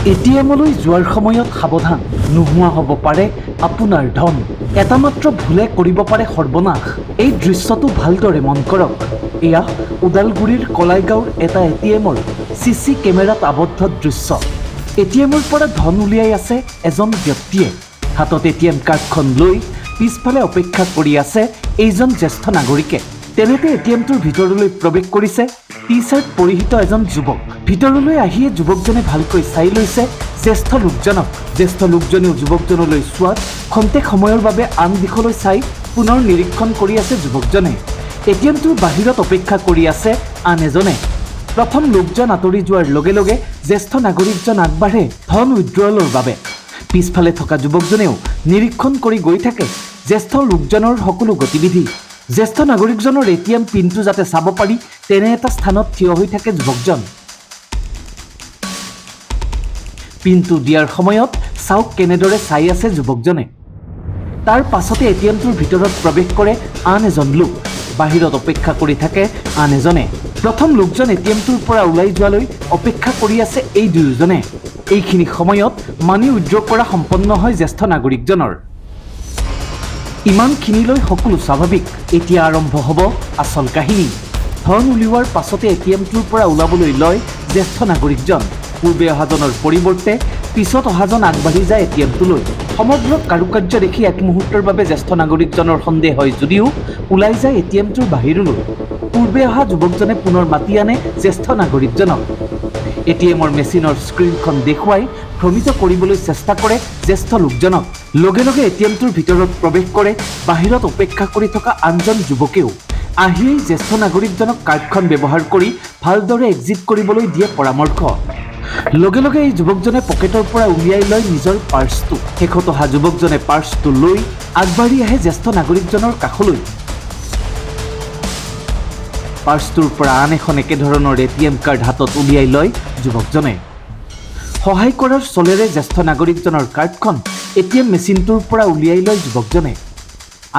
এটিএমলৈ যোৱাৰ সময়ত সাৱধান, নোহোৱা হ'ব পাৰে আপোনাৰ ধন। এটা মাত্ৰ ভুলে কৰিব পাৰে সৰ্বনাশ। এই দৃশ্যটো ভালদৰে মন কৰক। এয়া ওদালগুৰিৰ কলাইগাঁৱৰ এটা এটিএমৰ চিচি কেমেৰাত আবদ্ধ দৃশ্য। এটিএমৰ পৰা ধন উলিয়াই আছে এজন ব্যক্তিয়ে। হাতত এটিএম কাৰ্ডখন লৈ পিছফালে অপেক্ষা কৰি আছে এইজন জ্যেষ্ঠ নাগৰিকে। তেনেতে এটিএমটোৰ ভিতৰলৈ প্ৰৱেশ কৰিছে টি চাৰ্ট পৰিহিত এজন যুৱক। ভিতৰলৈ আহিয়ে যুৱকজনে ভালকৈ চাই লৈছে জ্যেষ্ঠ লোকজনক। জ্যেষ্ঠ লোকজনেও যুৱকজনলৈ চোৱাত খন্তেক সময়ৰ বাবে আন দিশলৈ চাই পুনৰ নিৰীক্ষণ কৰি আছে যুৱকজনে। এটিএমটোৰ বাহিৰত অপেক্ষা কৰি আছে আন এজনে। প্ৰথম লোকজন আঁতৰি যোৱাৰ লগে লগে জ্যেষ্ঠ নাগৰিকজন আগবাঢ়ে ধন উইড্ৰলৰ বাবে। পিছফালে থকা যুৱকজনেও নিৰীক্ষণ কৰি গৈ থাকে জ্যেষ্ঠ লোকজনৰ সকলো গতিবিধি। জ্যেষ্ঠ নাগৰিকজনৰ এটিএম পিনটো যাতে চাব পাৰি, তেনে এটা স্থানত থিয় হৈ থাকে যুৱকজন। পিনটো দিয়াৰ সময়ত চাওক কেনেদৰে চাই আছে যুৱকজনে। তাৰ পাছতে এটিএমটোৰ ভিতৰত প্ৰৱেশ কৰে আন এজন লোক। বাহিৰত অপেক্ষা কৰি থাকে আন এজনে। প্ৰথম লোকজন এটিএমটোৰ পৰা ওলাই যোৱালৈ অপেক্ষা কৰি আছে এই দুয়োজনে। এইখিনি সময়ত মানি উইড্ৰ কৰা সম্পন্ন হয় জ্যেষ্ঠ নাগৰিকজনৰ। ইমানখিনিলৈ সকলো স্বাভাৱিক। এতিয়া আৰম্ভ হ'ব আচল কাহিনী। ধন উলিওৱাৰ পাছতে এটিএমটোৰ পৰা ওলাবলৈ লয় জ্যেষ্ঠ নাগৰিকজন। পূৰ্বে অহাজনৰ পৰিৱৰ্তে পিছত অহাজন আগবাঢ়ি যায় এটিএমটোলৈ। সমগ্ৰ কাৰুকাৰ্য দেখি এক মুহূৰ্তৰ বাবে জ্যেষ্ঠ নাগৰিকজনৰ সন্দেহ হয় যদিও ওলাই যায় এটিএমটোৰ বাহিৰলৈ। পূৰ্বে অহা যুৱকজনে পুনৰ মাতি আনে জ্যেষ্ঠ নাগৰিকজনক। এটিএমৰ মেচিনৰ স্ক্ৰীণখন দেখুৱাই ভ্ৰমিত কৰিবলৈ চেষ্টা কৰে জ্যেষ্ঠ লোকজনক। লগে লগে এটিএমটোৰ ভিতৰত প্ৰৱেশ কৰে বাহিৰত অপেক্ষা কৰি থকা আনজন যুৱকেও। আহিয়েই জ্যেষ্ঠ নাগৰিকজনক কাৰ্ডখন ব্যৱহাৰ কৰি ভালদৰে এক্সিট কৰিবলৈ দিয়ে পৰামৰ্শ। লগে লগে এই যুৱকজনে পকেটৰ পৰা উলিয়াই লয় নিজৰ পাৰ্চটো। শেষত অহা যুৱকজনে পাৰ্চটো লৈ আগবাঢ়ি আহে জ্যেষ্ঠ নাগৰিকজনৰ কাষলৈ। পাৰ্চটোৰ পৰা আন এখন একেধৰণৰ এটিএম কাৰ্ড হাতত উলিয়াই লয় যুৱকজনে। সহায় কৰাৰ চলেৰে জ্যেষ্ঠ নাগৰিকজনৰ কাৰ্ডখন এটিএম মেচিনটোৰ পৰা উলিয়াই লয় যুৱকজনে।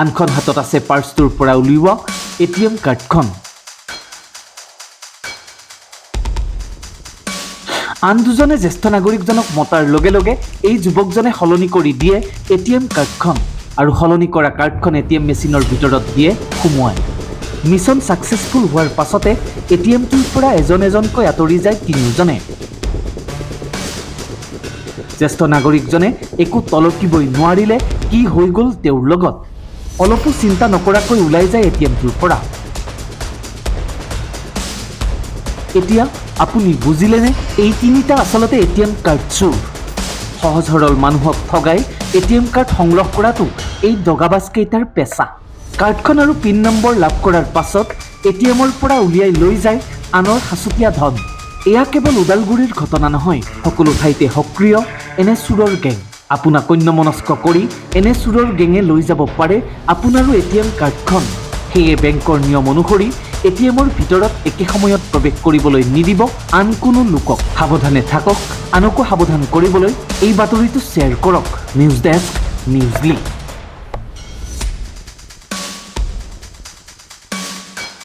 আনখন হাতত আছে পাৰ্চটোৰ পৰা উলিওৱা এটিএম কাৰ্ডখন। আন দুজনে জ্যেষ্ঠ নাগৰিকজনক মতাৰ লগে লগে এই যুৱকজনে সলনি কৰি দিয়ে এটিএম কাৰ্ডখন আৰু সলনি কৰা কাৰ্ডখন এটিএম মেচিনৰ ভিতৰত দিয়ে সুমুৱাই। মিছন ছাকচেছফুল হোৱাৰ পাছতে এটিএমটোৰ পৰা এজন এজনকৈ আঁতৰি যায় তিনিওজনে। জ্যেষ্ঠ নাগৰিকজনে একো তলকিবই নোৱাৰিলে কি হৈ গ'ল তেওঁৰ লগত। অলপো চিন্তা নকৰাকৈ ওলাই যায় এটিএমটোৰ পৰা। এতিয়া আপুনি বুজিলেনে এই তিনিটা আচলতে এটিএম কাৰ্ড চোৰ। সহজ সৰল মানুহক ঠগাই এটিএম কাৰ্ড সংগ্ৰহ কৰাটো এই দগাবাজকেইটাৰ পেচা। কাৰ্ডখন আৰু পিন নম্বৰ লাভ কৰাৰ পাছত এটিএমৰ পৰা উলিয়াই লৈ যায় আনৰ সাঁচতীয়া ধন। এয়া কেৱল ওদালগুৰিৰ ঘটনা নহয়, সকলো ঠাইতে সক্ৰিয় এনে চোৰৰ গেং। আপোনাক অন্যমনস্ক কৰি এনে চোৰৰ গেঙে লৈ যাব পাৰে আপোনাৰো এটিএম কাৰ্ডখন। সেয়ে বেংকৰ নিয়ম অনুসৰি এটিএমৰ ভিতৰত একে সময়ত প্ৰৱেশ কৰিবলৈ নিদিব আন কোনো লোকক। সাৱধানে থাকক, আনকো সাৱধান কৰিবলৈ এই বাতৰিটো শ্বেয়াৰ কৰক। নিউজ ডেস্ক, নিউজ লি।